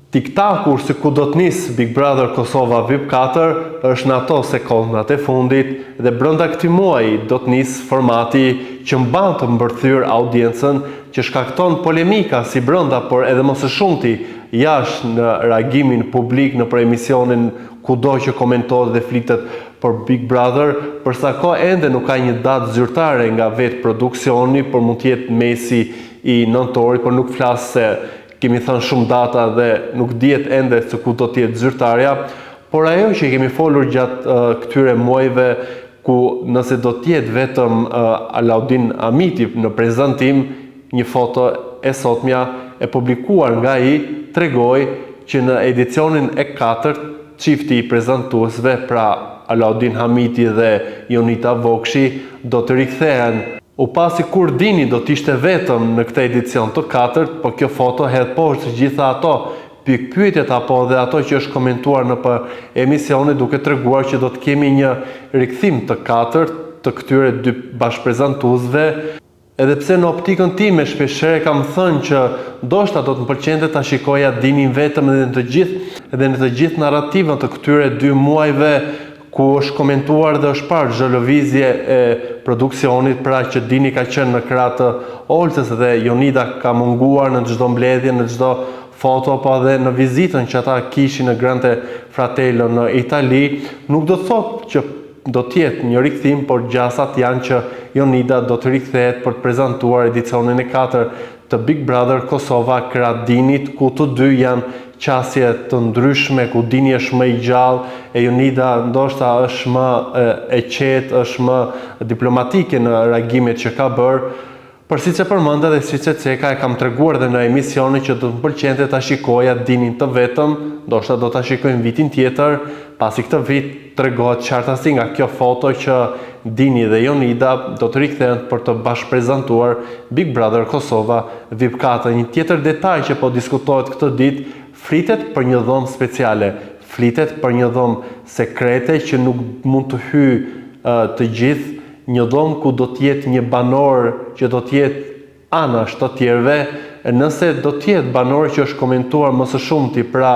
Tiktaku se ku do të nisë Big Brother Kosova VIP 4 është në ato sekondat e fundit dhe brenda këtij muaji do të nisë formati që mban të mbërthyer audiencën që shkakton polemika si brenda por edhe më së shumti jashtë në reagimin publik nëpër emisionin kudo që komentohet dhe flitet për Big Brother për sa kohë ende nuk ka një datë zyrtare nga vetë produksioni por mund të jetë mesi i nëntorit por nuk flas se Kemi thënë shumë data dhe nuk dihet ende se ku do të jetë zyrtarja, por ajo që kemi folur gjatë këtyre muajve ku nëse do të jetë vetëm Alaudin Hamiti në prezantim, një foto e sotmja e publikuar nga ai tregoi që në edicionin e katërt çifti i prezantuesve, pra Alaudin Hamiti dhe Jonida Vokshi do të rikthehen. U pa sikur Dini do të ishte vetëm në këtë edicion të katërt, por kjo foto hedh poshtë të gjitha ato pikëpyetjet apo dhe ato që është komentuar nëpër emisione duke treguar që do të kemi një rikthim të katërt të këtyre dy bashkëprezantuesve, edhe pse në optikën time shpeshherë e kam thënë që ndoshta do të më pëlqente ta shikoja Dinin vetëm dhe në të gjithë dhe në të gjithë narrativën të këtyre dy muajve ku është komentuar dhe është parë çdo lëvizje e produksionit, pra që Dini ka qenë në krah të Oltës dhe Jonida ka munguar në çdo mbledhje, në çdo foto apo edhe në vizitën që ata kishin në Grande Fratello në Itali, nuk do të thotë që do të jetë një rikthim, por gjasat janë që Jonida do të rikthehet për të prezantuar edicionin e katërt të Big Brother Kosova krah Dinit, ku të dy janë qasje të ndryshme, ku Dini është më i gjallë e Jonida ndoshta është më e qetë, është më diplomatike në reagimet që ka bërë. Por siç e përmenda dhe siç e ceka e kam treguar dhe në emisione që do të më pëlqente ta shikoja Dinin të vetëm, ndoshta do ta shikojmë vitin tjetër, pasi këtë vit tregohet qartasi nga kjo foto që Dini dhe Jonida do të rikthehen për të bashkëprezantuar Big Brother Kosova VIP 4. Një tjetër detaj që po diskutohet këtë ditë, flitet për një dhomë speciale, flitet për një dhomë sekrete që nuk mund të hyjë të gjithë, një dhomë ku do të jetë një banor që do të jetë anash të tjerëve, nëse do të jetë banor që është komentuar më së shumti, pra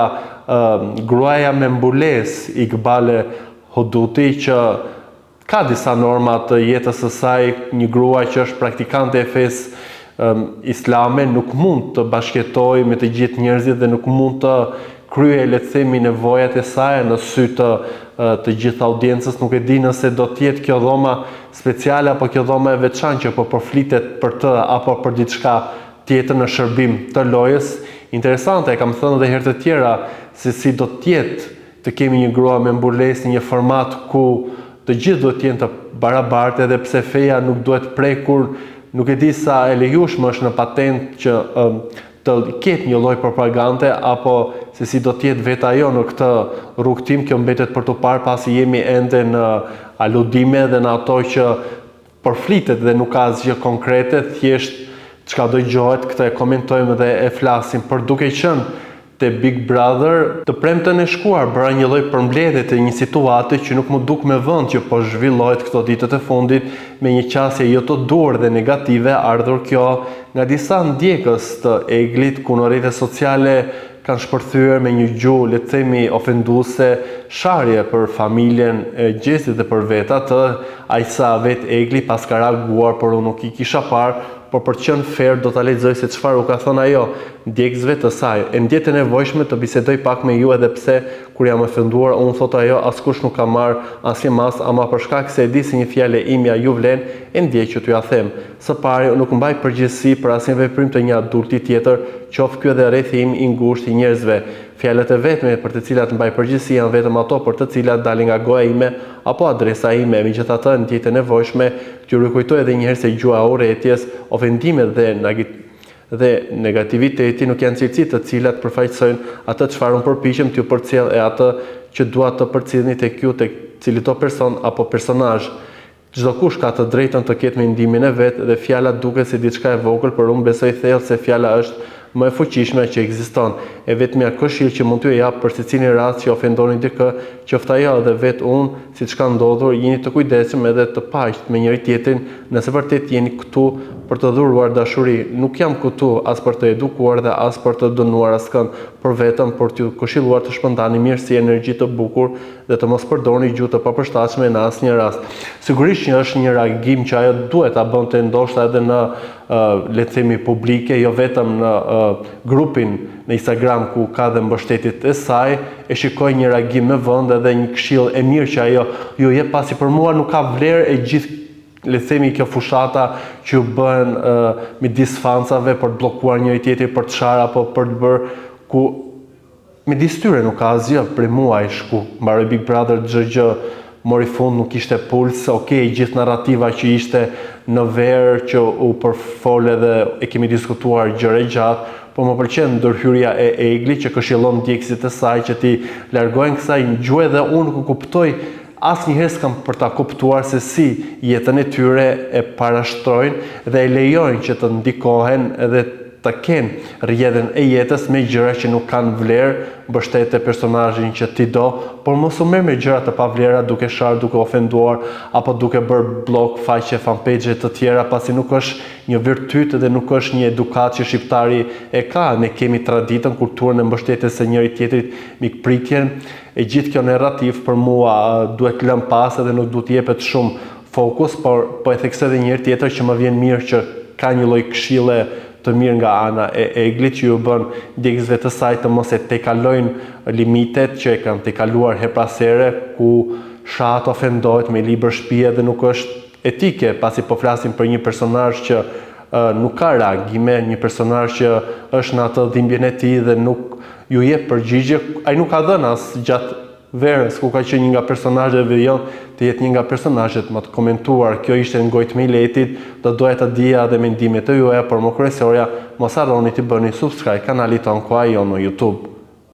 gruaja me mbulesë Ikbale Huduti që ka disa norma të jetës së saj, një grua që është praktikante e fesë islame nuk mund të bashkëjetojë me të gjithë njerëzit dhe nuk mund të kryejë le të themi nevojat e saja në sy të të gjithë audiencës, nuk e di nëse do të jetë kjo dhoma speciale apo kjo dhoma e veçantë që po përflitet për të apo për diçka tjetër në shërbim të lojës. Interesante, e kam thënë edhe herë të tjera se si do të jetë të kemi një grua me mbulesë në një format ku të gjithë duhet të jenë të barabartë edhe pse feja nuk duhet prekur, nuk e di sa e lejueshme është në patent që të ketë një lloj propagande apo se si do të jetë vetë ajo në këtë rrugëtim, kjo mbetet për t'u parë pasi jemi ende në aludime dhe në ato që përflitet dhe nuk ka asgjë konkrete, thjesht çka dëgjohet, këtë e komentojmë dhe e flasim, por duke qenë te Big Brother, të premten e shkuar bëra një lloj përmbledhje të një situate që nuk m'u duk me vend që po zhvillohet këto ditët e fundit me një qasje jo të duhur dhe negative ardhur kjo nga disa ndjekës të Eglit ku në rrjete sociale kanë shpërthyer me një gjuhë le të themi ofenduese sharje për familjen e Gjestit dhe për vetë atë, aq sa vetë Egli paska reaguar por unë nuk i kisha parë, por për të qenë fer do ta lexoj se çfarë u ka thënë ajo ndjekësve të saj. E ndjej të nevojshme të bisedoj pak me ju edhe pse kur jam ofenduar unë thotë ajo askush nuk ka marrë asnjë masë ama për shkak se e di se një fjalë e imja ju vlen e ndjej që t'jua them. Së pari, unë nuk mbaj përgjegjësi për asnjë veprim të një adulti tjetër, qoftë ky edhe rrethi im i ngushtë i njerëzve. Fjalët e vetme për të cilat mbaj përgjegjësi janë vetëm ato për të cilat dalin nga goja ime apo adresa ime. Megjithatë, ndjej të nevojshme t'ju rikujtoj edhe një herë se gjuha e urrejtjes, ofendimet dhe dhe negativiteti nuk janë cilësi të cilat përfaqësojnë atë çfarë unë përpiqem t'ju përcjell e atë që dua të përcillni tek ju tek cilido person apo personazh. Çdokush ka të drejtën të ketë mendimin e vet dhe fjala duket si diçka e vogël por unë besoj thellë se fjala është më e fuqishmja që ekziston. E vetmja këshillë që mund t'ju jap për secilin rast që ofendoni dikë qoftë ajo edhe vetë unë, siç ka ndodhur, jini të kujdesshëm edhe të paqtë me njëri-tjetrin, nëse vërtet jeni këtu për të dhuruar dashuri. Nuk jam këtu as për të edukuar dhe as për të dënuar askënd, por vetëm për t'ju këshilluar të shpërndani mirësi, energji të bukur dhe të mos përdorni gjuhë të papërshtatshme në asnjë rast. Sigurisht që është një reagim që ajo duhet ta bënte ndoshta edhe në le të themi publike, jo vetëm në grupin në Instagram ku ka dhe mbështetësit e saj, e shikoj një reagim me vend edhe një këshillë e mirë që ajo ju jep pasi për mua nuk ka vlerë e gjithë le të themi kjo fushata që ju bëhen midis fansave për të bllokuar njëri-tjetrin, për të sharë apo për të bërë ku Midis tyre nuk ka asgjë, prej muajsh ku mbaroi Big Brother çdo gjë mori fund nuk ishte puls, ok gjithë narrativa që ishte në verë që u përfol edhe e kemi diskutuar gjerë e gjatë, por më pëlqen ndërhyrja e Eglit që këshillon ndjekësit e saj që t'i largohen kësaj gjuhe dhe unë nuk e kuptoj asnjëherë s'kam për ta kuptuar se si jetën e tyre e parashtrojnë dhe e lejojnë që të ndikohen dhe të kenë rrjedhën e jetës me gjëra që nuk kanë vlerë, mbështete personazhin që ti do, por mos u merr me gjëra të pavlera duke sharë, duke ofenduar apo duke bërë bllok faqe fanpage të tjera pasi nuk është një virtyt dhe nuk është një edukatë që shqiptari e ka, ne kemi traditën, kulturën e mbështetjes së njëri tjetrit, mikpritjen, E gjithë kjo narrativë për mua duhet lënë pas edhe nuk duhet t'i jepet shumë fokus, por po e theksoj edhe një herë tjetër që më vjen mirë që ka një lloj këshille të mirë nga ana e Eglit që ju bën ndjekësve të saj të mos e tejkalojnë limitet që e kanë tejkaluar herë pas here ku shahet ofendohet me libër shtëpie dhe nuk është etike pasi po flasim për një personazh që nuk ka reagime, një personazh që është në atë dhimbjen e tij dhe nuk ju jep përgjigje, ai nuk ka dhënë as gjatë verës ku ka qenë një nga personazhet dhe vijon të jetë një nga personazhet më të komentuar. Kjo ishte në gojë të miletit, do doja të dija edhe mendimet e juaja, por më kryesorja, mos harroni t'i bëni subscribe kanalit tonë Koha Jonë në YouTube.